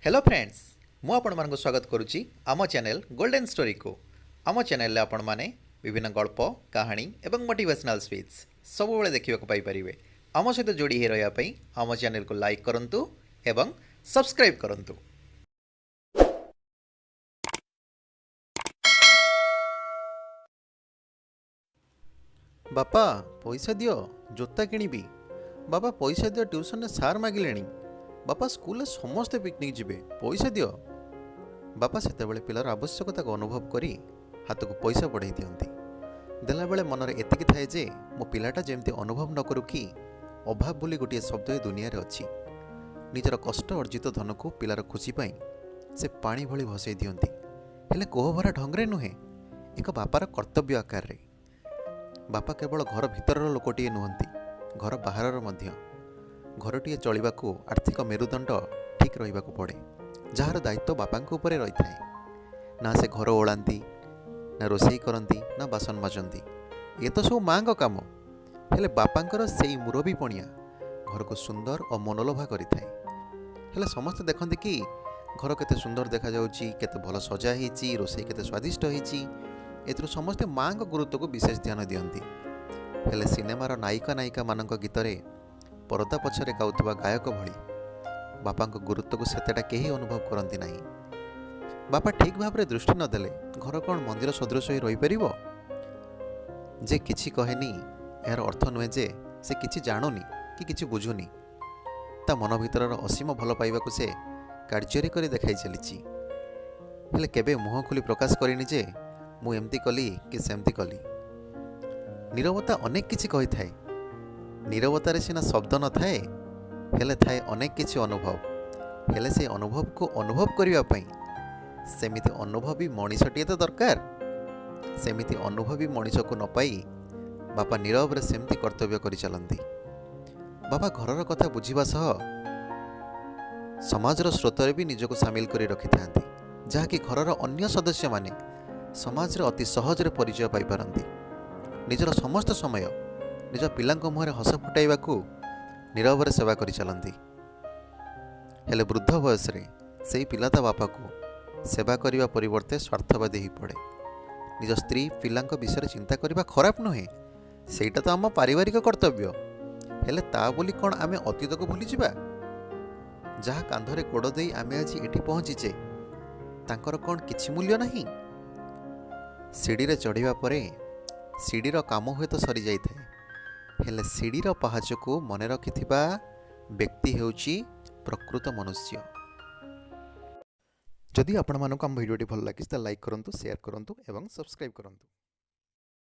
Hello friends, ମୁଁ ଆପଣମାନଙ୍କୁ ସ୍ୱାଗତ କରୁଛି ଆମ ଚ୍ୟାନେଲ୍ ଗୋଲ୍ଡେନ୍ ଷ୍ଟୋରିକୁ। ଆମ ଚ୍ୟାନେଲରେ ଆପଣମାନେ ବିଭିନ୍ନ ଗଳ୍ପ, କାହାଣୀ ଏବଂ ମୋଟିଭେସନାଲ୍ ସ୍ପିଚ୍ ସବୁବେଳେ ଦେଖିବାକୁ ପାଇପାରିବେ। ଆମ ସହିତ ଯୋଡ଼ି ହୋଇ ରହିବା ପାଇଁ ଆମ ଚ୍ୟାନେଲକୁ ଲାଇକ୍ କରନ୍ତୁ ଏବଂ ସବସ୍କ୍ରାଇବ୍ କରନ୍ତୁ। ବାପା, ପଇସା ଦିଅ, ଜୋତା କିଣିବି। ବାପା, ପଇସା ଦିଅ, ଟ୍ୟୁସନରେ ସାର୍ ମାଗିଲେଣି। ବାପା, ସ୍କୁଲରେ ସମସ୍ତେ ପିକନିକ୍ ଯିବେ, ପଇସା ଦିଅ। ବାପା ସେତେବେଳେ ପିଲାର ଆବଶ୍ୟକତାକୁ ଅନୁଭବ କରି ହାତକୁ ପଇସା ବଢ଼େଇ ଦିଅନ୍ତି। ଦେଲାବେଳେ ମନରେ ଏତିକି ଥାଏ ଯେ ମୋ ପିଲାଟା ଯେମିତି ଅନୁଭବ ନ କରୁ କି ଅଭାବ ବୋଲି ଗୋଟିଏ ଶବ୍ଦ ଏ ଦୁନିଆରେ ଅଛି। ନିଜର କଷ୍ଟ ଅର୍ଜିତ ଧନକୁ ପିଲାର ଖୁସି ପାଇଁ ସେ ପାଣି ଭଳି ଭସେଇ ଦିଅନ୍ତି, ହେଲେ କୋହଭରା ଢଙ୍ଗରେ ନୁହେଁ, ଏକ ବାପାର କର୍ତ୍ତବ୍ୟ ଆକାରରେ। ବାପା କେବଳ ଘର ଭିତରର ଲୋକଟିଏ ନୁହନ୍ତି, ଘର ବାହାରର ମଧ୍ୟ। ଘରଟିଏ ଚଳିବାକୁ ଆର୍ଥିକ ମେରୁଦଣ୍ଡ ଠିକ୍ ରହିବାକୁ ପଡ଼େ, ଯାହାର ଦାୟିତ୍ୱ ବାପାଙ୍କ ଉପରେ ରହିଥାଏ। ନା ସେ ଘର ଓଳାନ୍ତି, ନା ରୋଷେଇ କରନ୍ତି, ନା ବାସନ ମାଜନ୍ତି। ଏ ତ ସବୁ ମାଆଙ୍କ କାମ। ହେଲେ ବାପାଙ୍କର ସେଇ ମୁରବୀ ପଣିଆ ଘରକୁ ସୁନ୍ଦର ଓ ମନୋଲୋଭା କରିଥାଏ। ହେଲେ ସମସ୍ତେ ଦେଖନ୍ତି କି ଘର କେତେ ସୁନ୍ଦର ଦେଖାଯାଉଛି, କେତେ ଭଲ ସଜା ହେଇଛି, ରୋଷେଇ କେତେ ସ୍ୱାଦିଷ୍ଟ ହେଇଛି। ଏଥିରୁ ସମସ୍ତେ ମାଆଙ୍କ ଗୁରୁତ୍ୱକୁ ବିଶେଷ ଧ୍ୟାନ ଦିଅନ୍ତି। ହେଲେ ସିନେମାର ନାୟିକା ନାୟିକାମାନଙ୍କ ଗୀତରେ ପରଦା ପଛରେ ଗାଉଥିବା ଗାୟକ ଭଳି ବାପାଙ୍କ ଗୁରୁତ୍ୱକୁ ସେତେଟା କେହି ଅନୁଭବ କରନ୍ତି ନାହିଁ। ବାପା ଠିକ୍ ଭାବରେ ଦୃଷ୍ଟି ନଦେଲେ ଘର କ'ଣ ମନ୍ଦିର ସଦୃଶ ହୋଇ ରହିପାରିବ? ଯେ କିଛି କହେନି, ଏହାର ଅର୍ଥ ନୁହେଁ ଯେ ସେ କିଛି ଜାଣୁନି କି କିଛି ବୁଝୁନି। ତା ମନ ଭିତରର ଅସୀମ ଭଲ ପାଇବାକୁ ସେ କାର୍ଯ୍ୟରେ କରି ଦେଖାଇ ଚାଲିଛି, ହେଲେ କେବେ ମୁହଁ ଖୋଲି ପ୍ରକାଶ କରିନି ଯେ ମୁଁ ଏମିତି କଲି କି ସେମିତି କଲି। ନୀରବତା ଅନେକ କିଛି କହିଥାଏ। ନୀରବତାରେ ସିନା ଶବ୍ଦ ନଥାଏ, ହେଲେ ଥାଏ ଅନେକ କିଛି ଅନୁଭବ। ହେଲେ ସେ ଅନୁଭବକୁ ଅନୁଭବ କରିବା ପାଇଁ ସେମିତି ଅନୁଭବୀ ମଣିଷଟିଏ ତ ଦରକାର। ସେମିତି ଅନୁଭବୀ ମଣିଷକୁ ନ ପାଇ ବାପା ନୀରବରେ ସେମିତି କର୍ତ୍ତବ୍ୟ କରି ଚାଲନ୍ତି। ବାପା ଘରର କଥା ବୁଝିବା ସହ ସମାଜର ସ୍ରୋତରେ ବି ନିଜକୁ ସାମିଲ କରି ରଖିଥାନ୍ତି, ଯାହାକି ଘରର ଅନ୍ୟ ସଦସ୍ୟମାନେ ସମାଜରେ ଅତି ସହଜରେ ପରିଚୟ ପାଇପାରନ୍ତି। ନିଜର ସମସ୍ତ ସମୟ ନିଜ ପିଲାଙ୍କ ମୁହଁରେ ହସ ଫୁଟାଇବାକୁ ନୀରବରେ ସେବା କରି ଚାଲନ୍ତି। ହେଲେ ବୃଦ୍ଧ ବୟସରେ ସେଇ ପିଲା ତା ବାପାକୁ ସେବା କରିବା ପରିବର୍ତ୍ତେ ସ୍ୱାର୍ଥବାଦୀ ହୋଇପଡ଼େ। ନିଜ ସ୍ତ୍ରୀ ପିଲାଙ୍କ ବିଷୟରେ ଚିନ୍ତା କରିବା ଖରାପ ନୁହେଁ, ସେଇଟା ତ ଆମ ପାରିବାରିକ କର୍ତ୍ତବ୍ୟ। ହେଲେ ତା ବୋଲି କ'ଣ ଆମେ ଅତୀତକୁ ଭୁଲିଯିବା? ଯାହା କାନ୍ଧରେ ଗୋଡ଼ ଦେଇ ଆମେ ଆଜି ଏଠି ପହଞ୍ଚିଛେ, ତାଙ୍କର କ'ଣ କିଛି ମୂଲ୍ୟ ନାହିଁ? ସିଡ଼ିରେ ଚଢ଼ିବା ପରେ ସିଡ଼ିର କାମ ହୁଏତ ସରିଯାଇଥାଏ, ହେଲେ ସିଡ଼ିର ପାହାଚକୁ ମନେ ରଖିଥିବା ବ୍ୟକ୍ତି ହେଉଛି ପ୍ରକୃତ ମନୁଷ୍ୟ। ଯଦି ଆପଣମାନଙ୍କୁ ଆମ ଭିଡ଼ିଓଟି ଭଲ ଲାଗିଛି, ତାହେଲେ ଲାଇକ୍ କରନ୍ତୁ, ସେୟାର କରନ୍ତୁ ଏବଂ ସବସ୍କ୍ରାଇବ୍ କରନ୍ତୁ।